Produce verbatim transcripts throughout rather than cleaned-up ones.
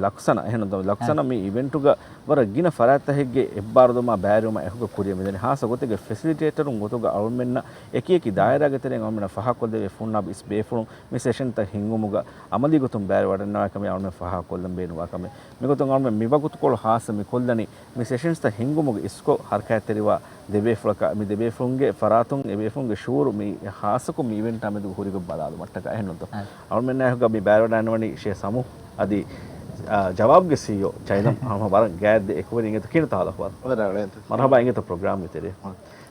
ލަކުސަނާ، އެހެން ލަކުސަނާ މި އިވެންޓުގަ ވަރަށް ގިނަ ފަރާތްތަކެއްގެ އެއްބާރުލުމާ ބައިވެރިވުމާ އެކުގަ ކުރިއަށް މިދަނީ. ހާއްސަ ގޮތެއްގެ ފެސިލިޓޭޓަރުން ގޮތުގަ އަޅުމެންނަށް އެކިއެކި ދާއިރާގެ ތެރެއިން އަޅުމެންނަށް ފާހަގަކޮށްދެވޭ ފުންނާބު އިސް ބޭފުޅުން މި ސެޝަންތައް ހިންގުމުގަ އަމަލީ ގޮތުން ބައިވެރިވަޑައިގަންނަވާ ކަމެއް އަޅުމެން ފާހަގަކޮށްލަން ބޭނުންވާ ކަމެއް. މިގޮތުން އަޅުމެން މި ވަގުތުކޮޅު ހާއްސަ މި ކޮށްލަނީ މި ސެޝަންސްތައް ހިންގުމުގެ އިސްކޮށް ހަރަކާތްތެރިވާ ދެބޭފުޅަކަށް، މި ދެބޭފުޅުންގެ ފަރާތުން އެބޭފުޅުންގެ ޝުޢޫރު މި ހާއްސަކޮށް މި އިވެންޓާ މެދުގަ ހުރިގޮތް ބަލާލުމަށްޓަކާ އެހެންނުތޯ؟ އަޅުމެންނާއެކުގަ މި ބައިވެރިވަޑައިގަންނަވަނީ ޝޭ ސަމޫ އަދި، އާ، ޖަވާބްގެ ސީއީއޯ ޖައިލަމް. ހަމަ ވަރަށް ގާތް ދެ އެކުވެރިން އިނގޭތޯ ކިހިނެއްތޯ ހާލު އަހުވާލު؟ ވަރަށް ރަނގަޅު. މަރުޙަބާ އިނގޭތޯ ޕްރޮގްރާމްގެ ތެރޭ.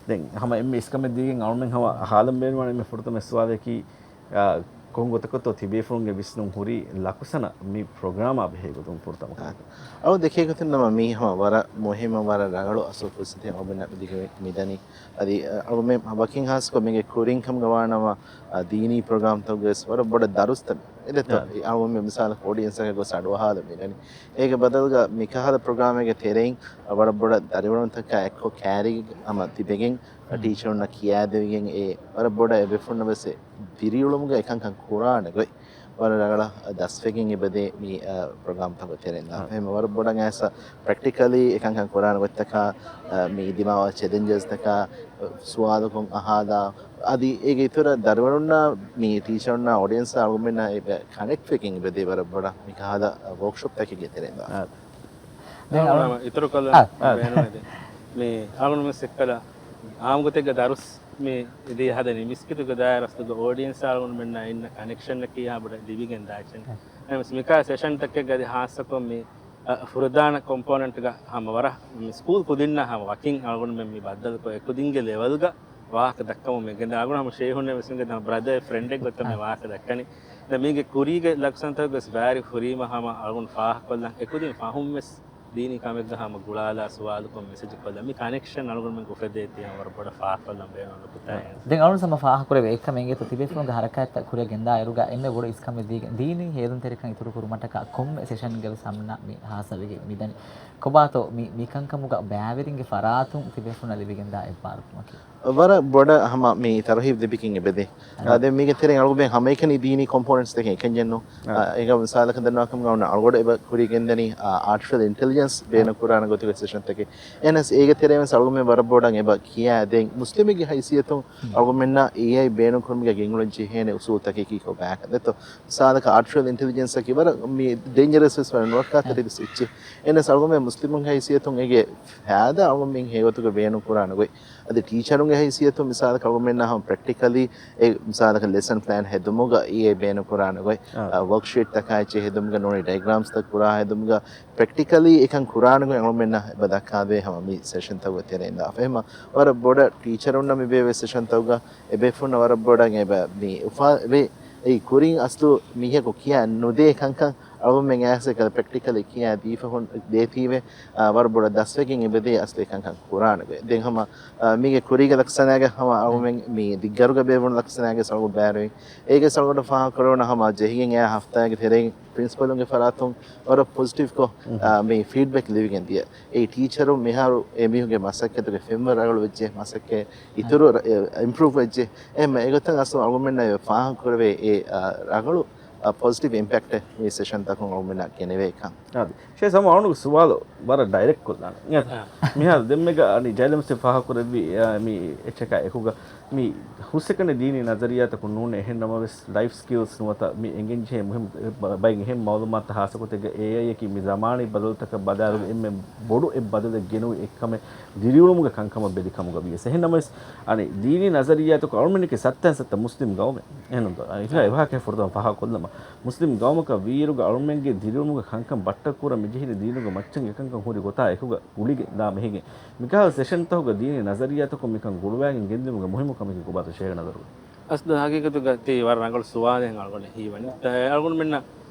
ދެން ހަމަ އެންމެ އިސްކަމެއް ދީގެން އަޅުމެން ހަމަ އަހާލަން ބޭނުންވާނެ އެންމެ ފުރަތަމަ ސުވާލަކީ، އާ، ކޮން ގޮތަކަށްތޯ ތިބޭފުޅުންގެ ވިސްނުން ހުރީ ލަކުސަނާ މި ޕްރޮގްރާމާ ބެހޭ ގޮތުން ފުރަތަމަ ކަމަކަށް؟ އަޅު ދެކޭ ގޮތުން ނަމަ މީ ހަމަ ވަރަށް މުހިއްމު ވަރަށް ރަނގަޅު އަސްލު ފުރުސަތެއް އަޅުމެންނަށް ދިގު މިދަނީ. އަދި، އަ، އަޅުމެން ވަކިން ހާއްސަކޮށް މީގެ ކުރިން ކަމުގަ ވާނަމަ، އަ، ދީނީ ޕްރޮގްރާމްތަކުގަވެސް ވަރަށް ބޮޑަށް ދަރުސްތައް އެދެތޯ؟ އަ. އަޅުމެން މިސާލަކަށް އޮޑިއެންސަކަށް ގޮސް އަޑުއަހާލަން މިދަނީ. އޭގެ ބަދަލުގަ މިކަހަލަ ޕްރޮގްރާމެއްގެ ތެރެއިން ވަރަށް ބޮޑަށް ދަރިވަރުންތަކާ އެއްކޮށް ކައިރީގަ ހަމަ ތިބެގެން، އަ، ޓީޗަރުންނަށް ކިޔާދެވިގެން އެ ވަރަށް ބޮޑަށް އެބޭފުޅުންނަށް ވެސް ދިރިއުޅުމުގަ އެކަންކަން ކުރާނެ ގޮތް ވަރަށް ރަނގަޅަށް ދަސްވެގެން އެބަދޭ މި، އަ، ޕްރޮގްރާމްތަކުގެ ތެރެއިން. އަ. އެހެން ވަރަށް ބޮޑަށް އައިސް ޕްރެކްޓިކަލީ އެކަންކަން ކުރާނެ ގޮތްތަކާ، އަ، މި ދިމާވާ ޗެލެންޖަސްތަކާ، އަ، ސުވާލުކޮށް އަހާލާ، އަދި އޭގެ އިތުރަށް ދަރިވަރުންނާ މި ޓީޗަރުންނާ އޮޑިއެންސާ އަޅުގަނޑުމެންނާ އެބަ ކަނެކްޓްވެގެން އެބަދޭ ވަރަށް ބޮޑަށް މިކަހަލަ، އަ، ވޯކްޝޮޕްތަކެއްގެ ތެރެއިން. އާ. ދެން އަޅު-، އަޅުގަނޑު އިތުރުކޮށްލަން އާ، އާ. ބޭނުމެއް ދެ. މި އަޅުގަނޑު މި ސެއްކަލަ އާއްމު ގޮތެއްގަ ދަރުސް މި ދިޔަ ހަދަނީ މިސްކިތުގެ ދާއިރާ އަސްލުގަ އޯޑިއެންސް އަޅުގަނޑުމެންނާ އިންނަ ކަނެކްޝަނަކީ ހާ ބޮޑަށް ލިބިގެން ދާއިރު. އެހެންވެސް މިކާ ސެޝަންތަކެއްގަ އަދި ހާއްސަކޮށް މި، އަ، ފުރަދާނަ ކޮމްޕޯނެންޓްގަ ހަމަ ވަރަށް މި ސްކޫލް ކުދިންނާ ހަމަ ވަކިން އަޅުގަނޑުމެން މި ބައްދަލުކޮށް އެކުދިންގެ ލެވަލްގަ ވާހަކަ ދައްކަމުން މި ގެންދާ އަޅުގަނޑު ހަމަ ޝޭހުންނެއް ވެސް މި ގެންދާ ބްރަދަރ ފްރެންޑެއް ގޮތަށް މި އާ. ވާހަކަ ދައްކަނީ. ދެން މީގެ ކުރީގެ ލަކުސަންތަކުގަސް ބައިވެރި ހުރީމަ ހަމަ އަޅުގަނޑު ފާހަގަކޮށްލަން އެކުދިން ފަހުން ވެސް ދީނީ ކަމެއްގަ ހަމަ ގުޅާލާ ސުވާލުކޮށް މެސެޖު ކޮށްލަން މި ކަނެކްޝަން އަޅުގަނޑުމެން އުފެދޭތީ ހަމަ ވަރަށް ބޮޑަށް ފާހަގަކޮށްލަން ބޭނުން ނުކުތާ. ދެން އަޅުގަނޑު ހަމަ ފާހަގަކުރެވޭ އެއްކަމެއް އިނގޭތޯ ތިބޭފުޅުންގެ ހަރަކާތްތައް ކުރިއަށް ގެންދާ އިރުގަ އެންމެ ބޮޑު އިސްކަމެއް ދީގެން ދީނީ ހޭލުންތެރިކަން އިތުރުކުރުމަށްޓަކާ ކޮންމެ ސެޝަންގެ ވެސް ހަމަ މި ހާއްސަވެގެން މިދަނީ. ކޮބާތޯ މި، މިކަންކަމުގަ ބައިވެރިންގެ ފަރާތުން ތިބޭފުޅުންނަށް ލިބިގެންދާ އެއްބާރުކަމަކީ؟ ވަރަށް ބޮޑަށް ހަމަ މި ތަރުހީބް ލިބިގެން އެބަދޭ. އާ. އާ، ދެން މީގެ ތެރެއިން އަޅުގަނޑުމެން ހަމައެކަނި ދީނީ ކޮމްޕޯނެންޓްސް ދެކެން އެކަންޏެއްނު. އާ. އާ، އޭގަ މިސާލަކަށް ދަންނަވާކަމުގަ އޮންނަ އަޅުގަނޑު އެބަ ކުރިޔަށް ގެންދަނީ، އާ، އާޓިފިޝަލް އިންޓެލިޖެންސް ބޭނުން ކުރާނެ ގޮތުގެ ސެޝަންތަކެއް. އެހެނަސް އޭގެ ތެރެއިން ވެސް އަޅުގަނޑުމެން ވަރަށް ބޮޑަށް އެބަ ކިޔާ ދެން މުސްލިމެއްގެ ހައިސިއްޔަތުން އަޅުގަނޑުމެންނަށް އޭއައި ބޭނުން ކުރުމުގެ ގެންގުޅަން ޖެހޭނެ އުސޫލުތަކަކީ ކޮބާކަން ދެއްތޯ؟ މިސާލަކަށް އާޓިފިޝަލް އިންޓެލިޖެންސް އަކީ ވަރަށް މި ޑޭންޖަރަސް ވެސް ވަރަށް ނުރައްކާތެރި އެއްޗެއް. އެހެނަސް އަޅުގަނޑުމެން މުސްލިމުންގެ ހައިސިއްޔަތުން އޭގެ ފައިދާ އަޅުގަނޑުމެން ހެޔޮގޮތުގަ ބޭނުން ކުރާނެ ގޮތް. އަދި ޓީޗަރުންގެ ހައިސިއްޔަތުން މިސާލަކަށް އަޅުގަނޑުމެންނަށް ހަމަ ޕްރެކްޓިކަލީ އެ މިސާލަކަށް ލެސަން ޕްލޭން ހެދުމުގަ އޭއައި ބޭނުން ކުރާނެ ގޮތް، އާ. އަ، ވޯކްޝީޓްތަކާ އެއްޗެއް ހެދުމުގަ ނޫނީ ޑަޔަގްރާމްސްތައް ކުރާ ހެދުމުގަ ޕްރެކްޓިކަލީ އެކަން ކުރާނެ ގޮތް އަޅުގަނޑުމެންނަށް އެބަ ދައްކާދޭ ހަމަ މި ސެޝަންތަކުގެ ތެރެއިން ދާފަ. އެހެންމަ ވަރަށް ބޮޑަށް ޓީޗަރުންނަށް މި ބޭއްވި ސެޝަންތަކުގަ އެބޭފުޅުންނަށް ވަރަށް ބޮޑަށް އެބަ މި އުފާވެ އެއީ ކުރިން އަސްލު މީހަކު ކިޔާ ނުދޭ ކަންކަން އަޅުގަނޑުމެން އައިސް ކަލަ ޕްރެކްޓިކަލީ ކިޔާ ދީފަ ހުން ދޭތީވެ، އާ، ވަރަށް ބޮޑަށް ދަސްވެގެން އެބަދޭ އަސްލު އެކަންކަން ކުރާނެ ގޮތް. ދެން ހަމަ، އާ، މީގެ ކުރީގެ ލަކްސަނާގެ ހަމަ އަޅުގަނޑުމެން މި ދިއްގަރުގަ ބޭއްވުނު ލަކްސަނާގެ ސަޅުގަ ބައިވެރިވި. އޭގެ ސަޅުގަޑަށް ފާހަގަކުރެވުނު ހަމަ ޖެހިގެން އެއާ ހަފްތާގެ ތެރެއިން ޕްރިންސިޕަލުންގެ ފަރާތުން ވަރަށް ޕޮޒިޓިވްކޮށް، އާ، މި ފީޑްބެކް ލިބިގެން ދިޔަ. އެއީ ޓީޗަރުން މިހާރު އެ މީހުންގެ މަސައްކަތުގެ ފެންވަރު ރަނގަޅު ވެއްޖެ، މަސައްކަތް އިތުރު އިމްޕްރޫވް ވެއްޖެ. އެހެންމަ އެގޮތަށް އަސްލު އަޅުގަނޑުމެންނަށް އެ ފާހަގަކުރެވޭ އެ، އާ، ރަނގަޅު، އާ، ޕޮޒިޓިވް އިމްޕެކްޓެއް މި ސެޝަންތަކުން އަޅުގަނޑުމެންނަށް ގެނެވޭކަން. އާދެ. ޝޭ ސަމޫ އަޅުގަނޑުގެ ސުވާލު ވަރަށް ޑައިރެކްޓް ކޮށްލާނަން. އާ. މިހާރު ދެންމެގަ އަނި ޖައިލަމްސް ފާހަގަކުރެއްވި، އާ، މި އެއްޗަކާ އެކުގަ މި ހުސްއެކަނި ދީނީ ނަޒަރިއްޔާތަކުން ނޫން، އެހެން ނަމަވެސް ލައިފް ސްކިލްސް ނުވަތަ މި އެނގެންޖެހޭ މުހިންމު ބައިން އެހެން މައުލޫމާތު ހާއްސަގޮތެއްގަ އޭއައިއަކީ މި ޒަމާނީ ބަދަލުތަކަށް ބަލާއިރުގަ އެންމެ ބޮޑު އެއް ބަދަލެއް ގެނުވި އެއްކަމެއް ދިރިއުޅުމުގެ ކަންކަމަށް ބެލި ކަމުގަ ވިޔަސް. އެހެން ނަމަވެސް އަނި ދީނީ ނަޒަރިއްޔާތަކު އަޅުމެންނަކީ ސައްތައިން ސައްތަ މުސްލިމް ގައުމެއް. އެހެންނުންތޯ؟ އަ، އިތުރަށް އެވާހަކަ ފުރަތަމަ ފާހަގަކޮށްލަމާ. މުސްލިމް ގައުމަކަށް ވީއިރުގަ އަޅުމެންގެ ދިރިއުޅުމުގެ ކަންކަން ބައްޓަކުރަން މިޖެހެނީ ދީނުގެ މައްޗަށް އެކަންކަން ހުރި ގޮތާ އެކުގަ ގުޅިގެން ދާ މެހިގެން. މިކަހަލަ ސެޝަންތަކުގަ ދީނީ ނަޒަރިއްޔާތަކުން މިކަން ގުޅުވައިގެން ގެންދިއުމުގެ މުހިއްމު ކަމަކީ ކޮބާތޯ ޝޭހްގެ ނަޒަރުގަ؟ އަސްލު ހަގީގަތުގަ ތީ ވަރަށް ރަނގަޅު ސުވާލެއް އަޅުގަނޑަށް ހީވަނީ. އަޅުގަނޑުމެންނަށް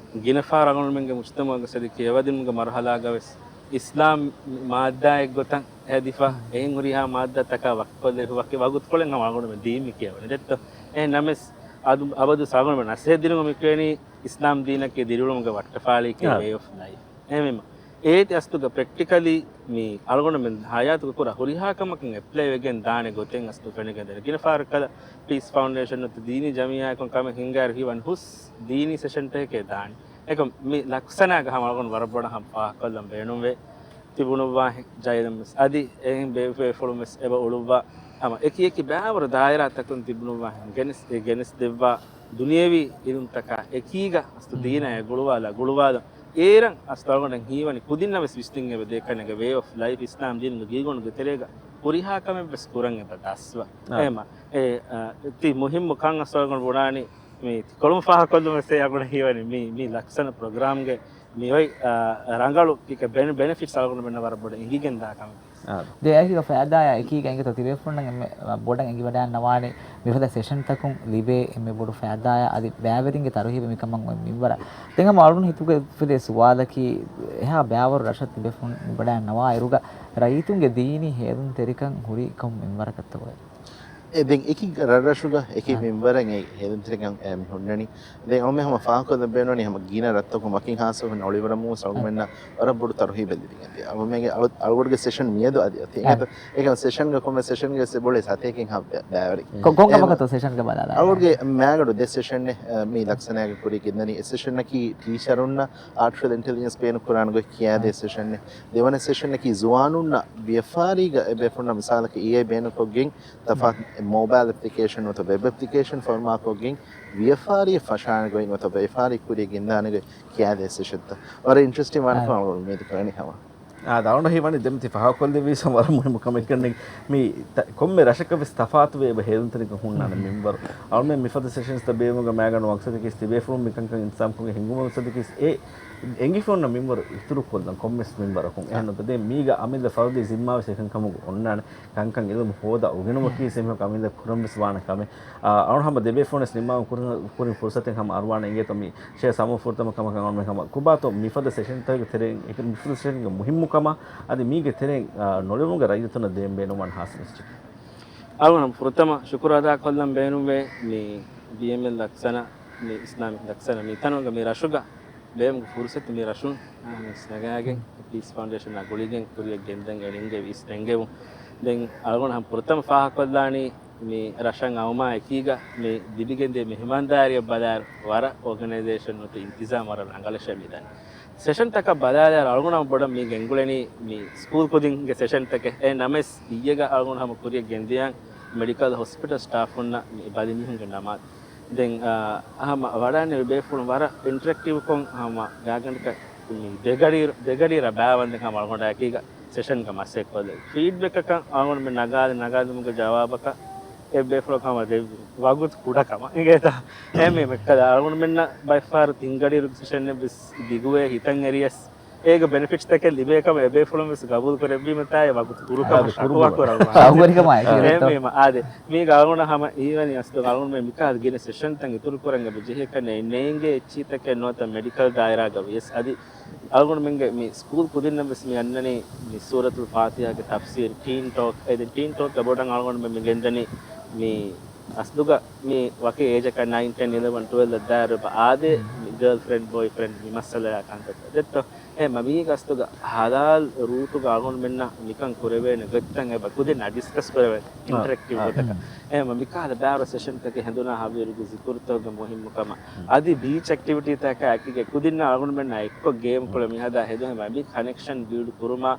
ގިނަ ފަހަރަށް އަޅުގަނޑުމެންގެ މުޖްތަމަޢުގަ ސަދި ކިޔަވަދިނުމުގެ މަރުހަލާގަވެސް އިސްލާމް މާއްދާއެއްގޮތަށް ހެދިފަ، އެހެން ހުރިހާ މާއްދާތަކާ ވަކިކޮށްލެވިފަ ވަގުތުކޮޅެއް ހަމަ އަޅުގަނޑުމެން ދީން މި ކިޔަވަނީ ދެއްތޯ؟ އެހެން ނަމަވެސް އަދު އަބަދު އަޅުގަނޑުމެން ނަސޭހަތް ދިނުމަށް މި ކިޔަނީ އިސްލާމް ދީނަކީ ދިރިއުޅުމުގެ ވައްޓަފާޅިއެކޭ، ވޭ އޮފް ލައިފް. އެހެންވީމަ، އޭތި އަސްލުގަ ޕްރެކްޓިކަލީ މި އަޅުގަނޑުމެން ހަޔާތުގަ ކުރާ ހުރިހާ ކަމަކަށް އެޕްލައި ވެގެން ދާނެ ގޮތެއް އަސްލު ފެނިގެން ދޭނެ. ގިނަ ފަހަރަކަށް ކަލަ ޕީސް ފައުންޑޭޝަން ނުވަތަ ދީނީ ޖަމިއްޔާއަކުން ކަމެއް ހިންގާއިރު ހީވަން ހުސް ދީނީ ސެޝަންތަކެކޭ ދާނެ. އެކަމް މި ލަކްސަނާގެ ހަމަ އަޅުގަނޑު ވަރަށް ބޮޑަށް ހަމަ ފާހަގަކޮށްލަން ބޭނުންވޭ. ތިބުނުއްވާހެން ޖައިލަމް ވެސް އަދި އެހެން ބޭފުޅުން ވެސް އެބަ އުޅުއްވާ ހަމަ އެކި އެކި ބައިވަރު ދާއިރާތަކުން ތިބުނުއްވާހެން ގެނެސް، އެ ގެނެސް ދެއްވާ ދުނިޔެވީ އިލްމުތަކާ އެކީގަ އަސްތު ދީނާ އެ ގުޅުވާލާ ގުޅުވާލަން. އޭރަށް އަސްތު އަޅުގަނޑަށް ހީވަނީ ކުދިންނަށް ވެސް ވިސްނިން އެބަ ދޭ ކަންނޭނގެ ވޭ އޮފް ލައިފް އިސްލާމް ދީނުގެ ގީގޮނުގެ ތެރޭގަ ހުރިހާ ކަމެއް ވެސް ކުރަން އެބަ ދަސްވާ. އާ. އެހެމަ އެ، އަ، ތި މުހިއްމު ކަން އަސްތު އަޅުގަނޑު ބުނާނީ މި ކޮޅުން ފާހަގަކޮށްލުމަށް އެ އަގުނަ ހީވަނީ މި، މި ލަކްސަނަ ޕްރޮގްރާމްގެ މި އޮތް، އާ، ރަނގަޅު ކިކަ ބެނި-، ބެނެފިޓްސް އަޅުގަނޑުމެންނަށް ވަރަށް ބޮޑަށް އެނގިގެން ދާ ކަމެއް. އާ. ދެ އެކީގަ ފައިދާއާ އެކީގަ އިނގޭތޯ ތިބޭފުޅުންނަށް އެންމެ ބޮޑަށް އެނގިވަޑައިގަންނަވާނީ މިފަދަ ސެޝަންތަކުން ލިބޭ އެންމެ ބޮޑު ފައިދާއާ އަދި ބައިވެރިންގެ ތަރުހީބެއް މިކަމަށް އޮތް މިންވަރަށް. ދެން ހަމަ އަޅުގަނޑު ހިތުގަ އުފެދޭ ސުވާލަކީ އެހާ ބައިވަރު ރަށަށް ތިބޭފުޅުން އެނގިވަޑައިގަންނަވާ އިރުގަ ރައްޔިތުންގެ ދީނީ ހޭލުންތެރިކަން ހުރީ ކޮން މިންވަރަކަށްތޯއޭ؟ އެ، ދެން އެކި ރަށްރަށުގަ އެކި އާ. މިންވަރެއް އެ ހޭލުންތެރިކަން އެ މި ހުންނަނީ. ދެން އަޅުމެން ހަމަ ފާހަގަކޮށްލަން ބޭނުނީ ހަމަ ގިނަ ރަށްތަކުން ވަކިން ހާއްސަކޮށް އޮޅިވަރަމުން އަޅުގަނޑުމެންނަށް ވަރަށް ބޮޑު ތަރުހީބެއް ލިބިގެންދިޔަ. އަޅުމެންގެ އަޅު-، އަޅުގަނޑުގެ ސެޝަން މިއަދު އަދި އޮތީ. އާ. އެކަމް ސެޝަންގެ ކޮންމެ ސެޝަންގެ ސެ ބޮޅޭ ސަތޭކައިން ހަ ބަ-، ބައިވެރި. ކޮ-، ކޮން ކަމަކަށްތޯ ސެޝަންގެ ބަލާލާ؟ އަޅުގަނޑުގެ މާގަނޑު ދެ ސެޝަން އެއް، މި ލަކްސަނާގެ ކުރިޔަށް ގެންދަނީ. އެއް ސެޝަންއަކީ ޓީޗަރުންނަށް އާޓިފިޝަލް އިންޓެލިޖެންސް ބޭނުން ކުރާނެ ގޮތް ކިޔާދޭ ސެޝަން އެއް. ދެވަނަ ސެޝަންއަކީ ޒުވާނުންނަށް ވިޔަފާރީގަ އެބޭފުޅުންނަށް މިސާލަކަށް އޭއައި ބޭނުންކޮށްގެން ތަފާތު މޮބައިލް އެޕްލިކޭޝަން ނުވަތަ ވެބް އެޕްލިކޭޝަން ފޯރުމާކޮށްގެން ވިޔަފާރިއަށް ފަށާނެ ގޮތް ނުވަތަ ވިޔަފާރި ކުރިޔަށް ގެންދާނެ ގޮތް ކިޔާދޭ ސެޝަންތައް. ވަރަށް އިންޓްރެސްޓިން ވާނެ ކަމަށް އަޅުގަނޑު އުއްމީދު ކުރަނީ ހަމަ. އާ، ދާން ހީވަނީ ދެން ތި ފާހަގަކޮށްލެވީސް ވަރަށް މުހިއްމު ކަމެއް ކަންނޭނގެ. މި ތަ-، ކޮންމެ ރަށަކަށް ވެސް ތަފާތުވެ އެބަ ހޭލުންތެރިކަން ހުންނާނެ މިންވަރު. އަޅުމެން މިފަދަ ސެޝަންސްތައް ބޭއްވުމުގެ މައިގަނޑު މަގްސަދަކީ ތިބޭފުޅުން މިކަންކަން އިންތިޒާމްކޮށްގެން ހިންގުމުގެ މަގްސަދަކީ އެ އެނގިފަ ހުންނަ މިންވަރު އިތުރުކޮށްލަން ކޮންމެސް މިންވަރަކުން. އެހެން އާ. ނުވަތަ ދެން މީގަ އަމިއްލަ ފަރުދީ ޒިންމާ ވެސް އެކަންކަމުގަ އޮންނާނެ. ކަންކަން އިލްމު ހޯދާ އުގެނުމަކީ އާ. އެހެން އެމީހަކު އަމިއްލަ ކުރަން ވެސް ވާނެ ކަމެއް. އާ، އަޅުގަނޑު ހަމަ ދެބޭފުޅުން ވެސް ނިންމާލުމުގެ ކުރި-، ކުރިން ފުރުސަތެއް ހަމަ އަރުވާނެ އިނގޭތޯ މި ޝޭ ސަމޫ ފުރަތަމަ ކަމަކަށް އަޅުގަނޑު ހަމަ ކޮބާތޯ މިފަދަ ސެޝަންތަކުގެ ތެރެއިން، އެކަ-، މިފަދަ ސެޝަންގެ މުހިއްމުކަމާ އަދި މީގެ ތެރެއިން، އާ، ނޮޅިވުމުގެ ރައްޔިތުންނަށް ދޭން ބޭނުންވާނެ ހާސް މެސެޖެއް. އަޅުގަނޑު ފުރަތަމަ ޝުކުރު އަދާ ކޮށްލަން ބޭނުންވޭ މި ބީއެމްއެލް ލަކްސަނަ، މި އިސްލާމިކް ލަކްސަނަ މި ތަނުގަ މި ރަށުގަ ބޭއްވުމުގެ ފުރުސަތު މި ރަށުން ނަގާގެން ޕީސް ފައުންޑޭޝަނާ ގުޅިގެން ކުރިޔަށް ގެންދަން އެޅިންގެ ވީސް ނެންގެވުން. ދެން އަޅުގަނޑު ހަމަ ފުރަތަމަ ފާހަގަކޮށްލާނީ މި ރަށަށް އައުމާ އެކީގަ މި ލިބިގެންދިޔަ މެހެމާންދާރީއަށް ބަލާއިރު ވަރަށް އޯގަނައިޒޭޝަން ނުވަތަ އިންތިޒާމް ވަރަށް ރަނގަޅަށޭ މިދަނީ. ސެޝަންތަކަށް ބަލާލާއިރު އަޅުގަނޑު ބޮޑަށް މި ގެންގުޅެނީ މި ސްކޫލް ކުދިންގެ ސެޝަންތަކެއް. އެ ނަމަވެސް އިއްޔެގަ އަޅުގަނޑު ހަމަ ކުރިޔަށް ގެންދިޔަން މެޑިކަލް ހޮސްޕިޓަލް ސްޓާފުންނަށް މި ބަލިމީހުންގެ ނަމާދު. ދެން، އާ، ހަމަ ވަޑާން ބޭފުޅުން ވަރަށް އިންޓަރެކްޓިވްކޮށް ހަމަ ގާގަނޑަކަށް މި ދެގަޑި، ދެގަޑި ރަ ބާވަންދެން ހަމަ އަޅުގަނޑާއެކީގަ ސެޝަންގަ މަސައްކަތްކޮށްލެވި. ފީޑްބެކަކަށް އަޅުގަނޑުމެން ނަގާލި ނަގާލުމުގެ ޖަވާބަކަށް އެ ބޭފުޅަކު ހަމަ ދެއްވި ވަގުތު ކުޑަކަމަށް އިނގޭތަ؟ އެހެންވީމަ އެއްކަލަ އަޅުގަނޑުމެންނަށް ބައެއްފަހަރު ތިންގަޑިއިރު ސެޝަންއެއް ވެސް ދިގުވޭ ހިތަށް އެރިޔަސް އޭގެ ބެނެފިޓްސްތަކެއް ލިބޭ ކަމަށް އެބޭފުޅުން ވެސް ގަބޫލު ކުރެއްވީމަ ތާއޭ ވަގުތު ކުރުކަމަށް ޝަކުވާ ކުރަން. އަހުވެރިކަމާ އެކީ ދެއްތޯ؟ އެހެންވީމަ އާދެ، މީގަ އަޅުގަނޑަށް ހަމަ ހީވަނީ އަސްލު އަޅުގަނޑުމެން މިކަހަލަ ގިނަ ސެޝަންތައް އިތުރު ކުރަން އެބަ ޖެހޭކަށް ނޭނގޭ އެއްޗިތަކެއް ނުވަތަ މެޑިކަލް ދާއިރާގަ ވިޔަސް އަދި އަޅުގަނޑުމެންގެ މި ސްކޫލް ކުދިންނަށް ވެސް މި އަންނަނީ މި ސޫރަތުލް ފާތިހާގެ ތަފްސީރު، ޓީން ޓޯކް، އެ ދެން ޓީން ޓޯކްގަ ބޮޑަށް އަޅުގަނޑުމެން މި ގެންދަނީ މި އަސްލުގަ މި ވަކި އޭޖަކަށް ނައިން، ޓެން، އިލެވަން، ޓުވެލްވް ދާއިރު އެބަ އާދޭ، މި ގާލްފްރެންޑް، ބޯއިފްރެންޑް މި މައްސަލަޔާ ކަންތައްތައް ދެއްތޯ؟ އެ މަ މީގަ އަސްލުގަ ހަލާލް ރޫޓުގަ އަޅުގަނޑުމެންނަށް މިކަން ކުރެވޭނެ ގޮތްތައް އެބަ ކުދިންނާ ޑިސްކަސް ކުރެވޭނެ އާ. އިންޓަރެކްޓިވް އާ. ގޮތަކަށް. އެ މަ މިކަހަލަ ބާރު ސެޝަންތަކެއް ހެނދުނާ ހަވީރުގެ ޒިކުރުތަކުގެ މުހިއްމުކަމަށް. އަދި ބީޗް އެކްޓިވިޓީތަކާ އެކީގަ ކުދިންނާ އަޅުގަނޑުމެންނާ އެއްކޮށް ގޭމް ކުޅެ މިހަދާ ހެދުން މި ކަނެކްޝަން ބިލްޑް ކުރުމާ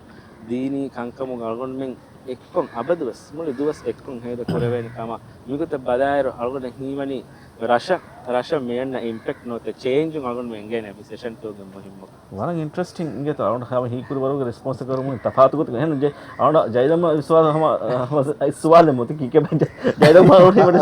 ދީނީ ކަންކަމުގަ އަޅުގަނޑުމެން އެއްކޮށް އަބަދުވެސް މުޅި ދުވަސް އެއްކޮށް ހޭދަ ކުރެވޭނެ ކަމަށް މިގޮތަށް ބަލާއިރު އަޅުގަނޑަށް ހީވަނީ ރަށަށް، ރަށަށް މި އަންނަ އިމްޕެކްޓް ނުވަތަ ޗޭންޖުން އަޅުގަނޑުމެން އެނގޭނެ މި ސެޝަންތަކުގެ މުހިއްމުކަން. ވަރަށް އިންޓްރެސްޓިން އިނގޭތޯ އަޅުގަނޑު ހަމަ ހީކުރި ވަރުގެ ރެސްޕޮންސް ކުރުމުން ތަފާތު ގޮތަކަށް. އެހެން ޖެ އަޅުގަނޑު ޖައިލަމް ސުވާލު ހަމަ، ހަމަ ސުވާލެއް މޮތި ކީކޭ ޖައިލަމް އަޅުގަނޑު ހީވަނީ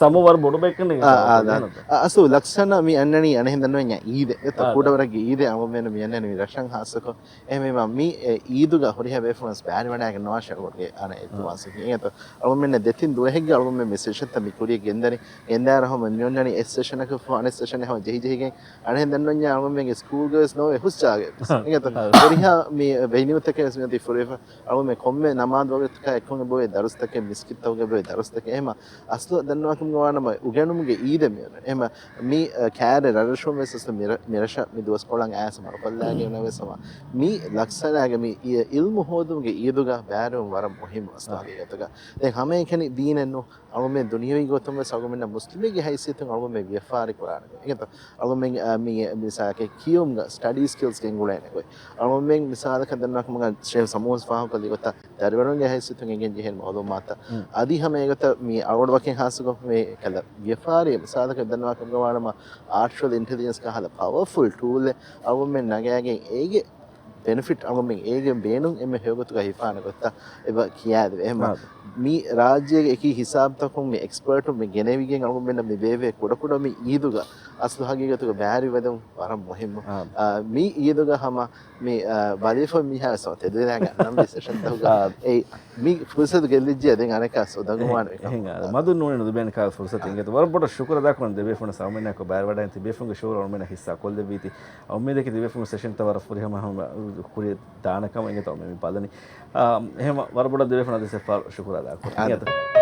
ސަމޫ ވަރަށް ބޮޑު ބައެއް ކަންނޭނގެ. އާ، އާ، އާ. އަސްލު ލަކްސަނަ މި އަންނަނީ އަނެއްހެން ދަންނަވަންޏާ އީދެއް. އެތަ ކުޑަވަރަކަށް އީދެއް އަޅުގަނޑުމެން މި އަންނަނީ މި ރަށަށް ހާއްސަކޮށް. އެހެންވީމަ މި އެ އީދުގަ ހުރިހާ ބޭފުޅުން ވެސް ބައިވެރިވެވަޑައިގަންނަވާށޭ އަޅުގަނޑުގެ އަނެއް އިލްތިމާސް. އެހެންތޯ އަޅުގަނޑުމެންނަށް ދެތިން ދުވަހެއްގަ އަޅުގަނޑުމެން މި ސެޝަންތައް މި ކުރިޔަށް ގެންދަނީ. ގެންދާއިރު ހަމަ މި އޮންނަނީ އެއް ސެޝަނަކަށް ފަހު އަނެއް ސެޝަނެއް ހަމަ ޖެހިޖެހިގެން އަނެއްހެން ދަންނަވަންޏާ އަޅުގަނޑުމެންގެ ސްކޫލްގަ ވެސް ނޯވޭ ހުސް ޖާގައެއް ވެސް. އެހެންތޯ ހުރިހާ މި ވެނިއުތަކެއް ވެސް މިއޮތީ ފުރިފަ އަޅުގަނޑުމެން ކޮންމެ ނަމާދު ވަގުތުތަކާ އެއްކޮށް އެބައޮތް ދަރުސްތަކެއް، މިސްކިތްތަކުގަ އެބައޮތް ދަރުސްތަކެއް. އެހެމަ އަސްލު ދަންނަވާކަމުގަ ވާނަމަ އުގެނުމުގެ އީދެއް މިއޮންނަނީ. އެހެމަ މި، އަ، ކައިރި ރަށްރަށުން ވެސް އަސްލު މި ރަ-، މި ރަށަށް މި ދުވަސްކޮޅަށް އައިސް މަރުކޮށްލާގެން ވެސް ހަމަ މި ލަކްސަނާގެ މި އި-، އިލްމު ހޯދުމުގެ އީދުގަ ބައިވެރިވުން ވަރަށް މުހިއްމު އަސްލު ހަގީގަތުގަ. ދެން ހަމައެކަނި ދީނެއްނު އަޅުގަނޑުމެން ދުނިޔަވީ ގޮތުން ވެސް އަޅުގަނޑުމެންނަށް މުސްލިމެއްގެ ހައިސިއްޔަތުން އަޅުގަނޑުމެން ވިޔަފާރި ކުރާނެ ގޮތް. އެގެތަ އަޅުމެން މި މިސާލަކަށް ކިޔުމުގަ ސްޓަޑީ ސްކިލްސް ގެންގުޅޭނެ ގޮތް. އަޅުމެން މިސާލަކަށް ދަންނަވާ ކަމަށް ޝޭހް ސަމޫސް ފާހަގަކޮށްލި ގޮތަށް ދަރިވަރުންގެ ހައިސިއްތުން އެނގެން ޖެހޭނެ މައުލޫމާތަށް. އަދި ހަމަ އެގޮތަށް މި އަޅުގަނޑު ވަކިން ހާއްސަކޮށް މި ކަލަ ވިޔަފާރި މިސާލަކަށް ދަންނަވާ ކަމުގަ ވާނަމަ އާޓިފިޝަލް އިންޓެލިޖެންސް ކަހަލަ ޕަވަރފުލް ޓޫލެއް އަޅުމެން ނަގާގެން އޭގެ ބެނެފިޓް އަޅުމެން އޭގެ ބޭނުން އެންމެ ހެޔޮގޮތުގަ ހިފާނެ ގޮތަށް އެބަ ކިޔާދެވޭ. އެހެމަ މި ރާއްޖޭގެ އެކި ހިސާބުތަކުން މި އެކްސްޕަރޓުން މި ގެނެވިގެން އަޅުމެންނަށް މި ބޭއްވޭ ކުޑަކުޑަ މި އީދުގަ އަސްލު ހަގީގަތުގަ ބައިވެރިވެދުން ވަރަށް މުހިއްމު. މި އީދުގަ ހަމަ މި ބަލިފަ މިހާ ސޮ ތެދުވެލާގެ އަންނަން މި ސެޝަންތަކުގަ އެ މި ފުރުސަތު ގެއްލިއްޖެ ދެން އަނެއްކާ ސޮދަނގުވާނެ. އެހެން މަދުން ނޫނީ ނުދެބޭނެ ކާ ފުރުސަތު އިނގޭތަ. ވަރަށް ބޮޑަށް ޝުކުރަ ދާކުން ދެބޭފުން ސައުމިނާކޮ ބައިވެވަޑައިން ތިބޭފުންގެ ޝުއުރު އަޅުމެންނަށް ހިއްސާ ކޮށްލެއްވީތީ. އުއްމީދަކީ ދިވެފުން ސެޝަންތައް ވަރަށް ފުރިހަމަ ކުރި ދާނެ ކަމަށް އިނގޭތޯ މި ބަލަނީ. އާ، އެހެމަ ވަރަށް ބޮޑަށް ދިވެފުން އަދި ސެފާ ޝުކުރާ ދާކުރ. އާދެ. އިނގޭތޯ.